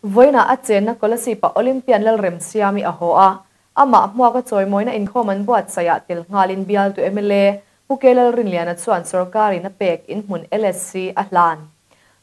Vawiinah a chenna Kolasib-ah Olympian Lalremsiami a haw a, amah hmuaka chawimawina inkhawm an buatsaihah tel nghalin bialtu mla Pu K Lalrinliana chuan sorkarin a pek inhmun LSC a hlan.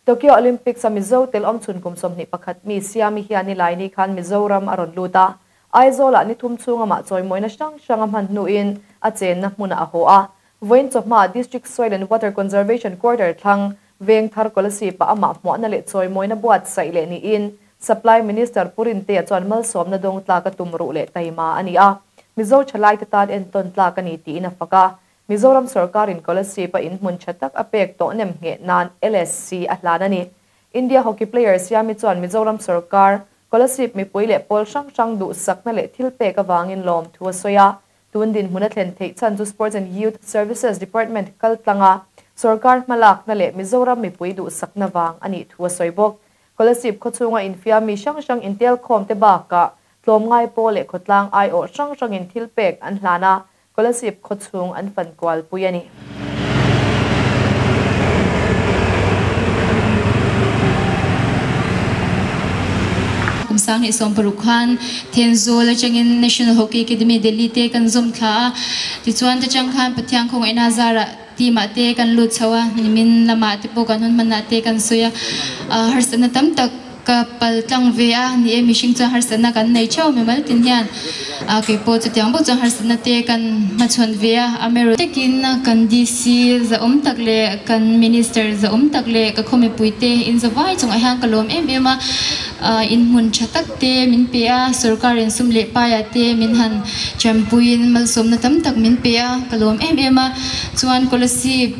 Tokyo Olympics-a Mizo tel awmchhun kum 21 mi Siami hian Nilaini khan Mizoram a rawn lut a, Aizawlah ni thum chhung amah chawimawina hrang hrang a hman hnuin a chenna hmunah a haw a. Vawiin chawhmaah District Soil and Water Conservation Quarter thlang Vengthar Kolasib-ah amah hmuahna leh chawimawina buatsaih leh niin Supply Minister Pu Rintea chuan malsawmna dawng tlak a tum ruh leh taima a ni a, Mizo thalaite tan entawn tlak a ni tiin a fak a. Mizoram sorkarin Kolasib-a inhmun tha tak a pek tawh nem ngheh nan LSC a hlan a ni. India hockey player Siami chuan Mizoram sorkar, Kolasib mipui leh pawl hrang hrang duhsakna leh thil pek avangin lawmthu a sawi a. Tun dinhmun a thlen theih chhan chu Sports and Youth Services Department kaltlanga sorkar hmalakna leh Mizoram mipui duhsakna vang a nih thu a sawi bawk. Kolasib khawchhunga infiam mi hrang hrang intelkhawm te bakah tlawmngai pawl leh khawtlang aiawh hrang hrangin thil pek an hlan a, Kolasib khawchhung an fan kualpui a ni. Kum 2016 khan Thenzawl atangin National Hockey Academy Delhi te kan zawm thla a, tichuan te chang khan Pathian khawngaihna zarah team ah te kan lut chho a, nimin lamah te pawh kan hun hmanah te kan sawi a, harsatna tam tak ka pal tlang ve a, ni e mihring chuan harsatna kan nei theuh mimal tin hian kei pawh chutiang bawk chuan harsatna te kan hmachhawn ve a, amaherawhchu takin kan DC zahawm tak leh kan Minister zahawm tak leh ka khaw mipui te in zavai chungah hian ka lawm em em a, inhmun tha tak te min pe a, sorkar in sum leh paiah te min han champuiin malsawmna tam tak min pe a, ka lawm em em a, chuan Kolasib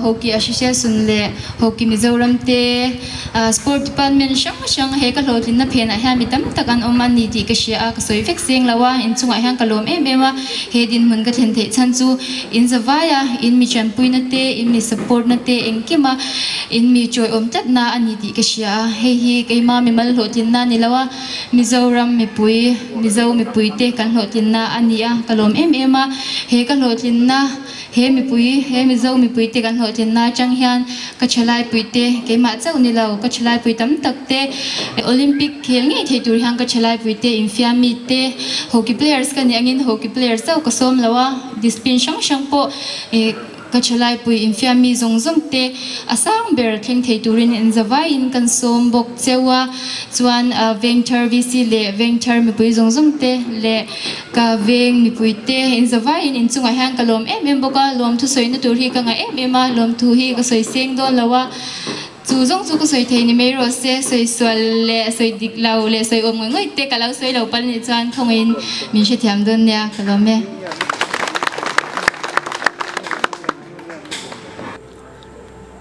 Hockey Association leh Hockey Mizoram te Sport Department hrang hrang he ka hlawhtlinna phenah hian mi tam tak an awm a ni tih ka hria a, ka sawi vek seng lo a, inchungah hian ka lawm em em a, he dinhmun ka thlen theih chhan chu in zavai a, in mi tanpuina te, in mi support na te engkim a, in mi chawiawm tlatna a ni tih ka hria a, hei hi keima mimal hlawhtlinna a ni lo a, Mizoram mipui, Mizo mipuite kan hlawhtlinna a ni a, ka lawm em em a, he ka hlawhtlinna. He mipui, he Mizo mipuite kan hlawhtlinna atang hian ka thalaipuite, keimah chauh ni lo, ka thalaipui tam tak te, Olympic khel ngei thei tur hian ka thalaipui te, infiam mi te, hockey players ka nih angin hockey players chauh ka sawm lo a, discipline hrang hrang pawh ka thalaipui infiam mi zawng zawng te a sang ber thleng thei turin inzavaiin kan sawm bawk cheu a, chuan Vengthar VC leh Vengthar mipui zawng zawng te leh Ka veng mipuite in zavaiin inchungah hian ka lawm em em bawk a, lawmthu sawina tur hi ka ngaih em em a, lawmthu hi ka sawi seng dawn lo a, chu zawng chu ka sawi thei ni mai rawh se, sawi sual leh sawi dik lo leh sawi awm ngawih ngawih te ka lo sawi lo pal nih chuan khawngaihin min hrethiam dawn nia, ka lawm e.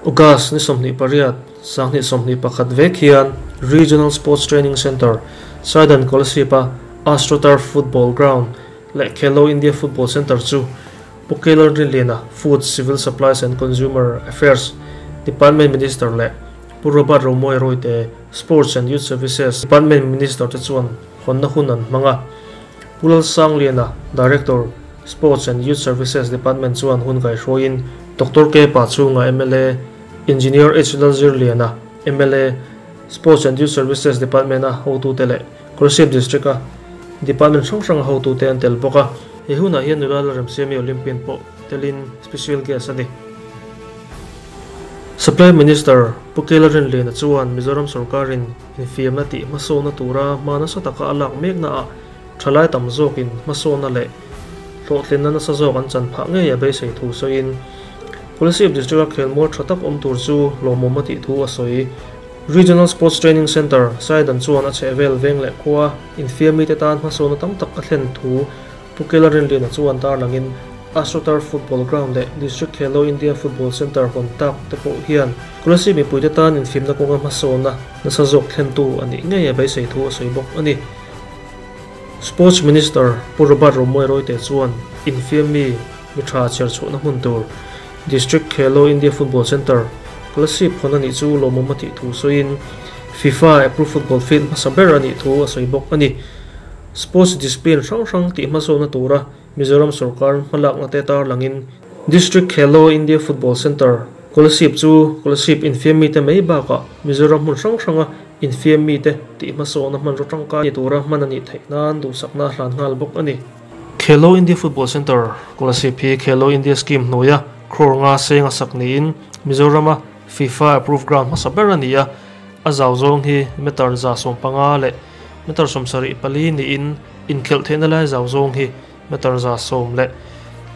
August ni 28, 2021 vek hian Regional Sports Training Centre, Saidan Kolasib-a AstroTurf Football Ground leh Khelo India Football Centre chu Pu Keylor Rinliana, Food, Civil Supplies and Consumer Affairs Department Minister leh Pu Robert Romawia Royte, Sports and Youth Services Department Minister te chuan hawnna hun an hmang a. Pu Lalsangliana, Director, Sports and Youth Services Department chuan hun kaihruaiin Doctor K Pachhunga mla, Engineer H Lalzirliana mla, Sports and Youth Services Department a hotute leh Kolasib District a Department hrang hrang a hotute an tel bawk a. He hunah hian nula Lalremsiami Olympian pawh telin special guest a ni. Supply Minister Pu Kela Rinliana chuan Mizoram sorkarin infiamna tih hmasawnna tura hma nasa taka a lak meknaah thalai tam zawkin hmasawnna leh hlawhtlinna nasa zawk an chan phah ngei a beisei thu sawiin Kolasib District-a khelmual tha tak awm tur chu lawmawm a tih thu a sawi. Regional Sports Training Centre, Saidan chuan a chhehvel veng leh khua infiamite tan hmasawnna tam tak a thlen thu Pu Kela Rinliana chuan tarlangin AstroTurf Football Ground leh District Khelo India Football Centre hawn tak te pawh hian Kolasib mipuite tan infimna kawnga hmasawnna nasa zawk thlentu a nih ngei a beisei thu a sawi bawk a ni. Sports Minister Pu Robert Romawia Royte chuan infiam mi mi tha chhiar chhuahna hmun tur District Khelo India Football Centre Kolasib hawn a nih chu lawmawm a tih thu sawiin FIFA approved football field hmasa ber a nih thu a sawi bawk a ni. Sports discipline hrang hrang tih hmasawnna tura Mizoram sorkar hmalakna te tarlangin District Khelo India Football Centre Kolasib chu Kolasib infiam mite mai bakah Mizoram hmun hrang hranga infiam mite tih hmasawhna hmanraw tangkai ni tura hman a nih theih nan duhsakna a hlan nghal bawk a ni. Khelo India Football Centre, Kolasib hi Khelo India Scheme hnuaia crore nga seng a sak niin Mizorama FIFA approved ground hmasa ber a ni a, a zau zawng hi meter 150 leh meter 74 niin inkhelh theihna lai zau zawng hi meter 110 leh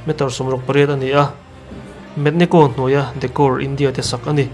meter 68 a ni a, Metniko hnuaia Decor India te sak a ni.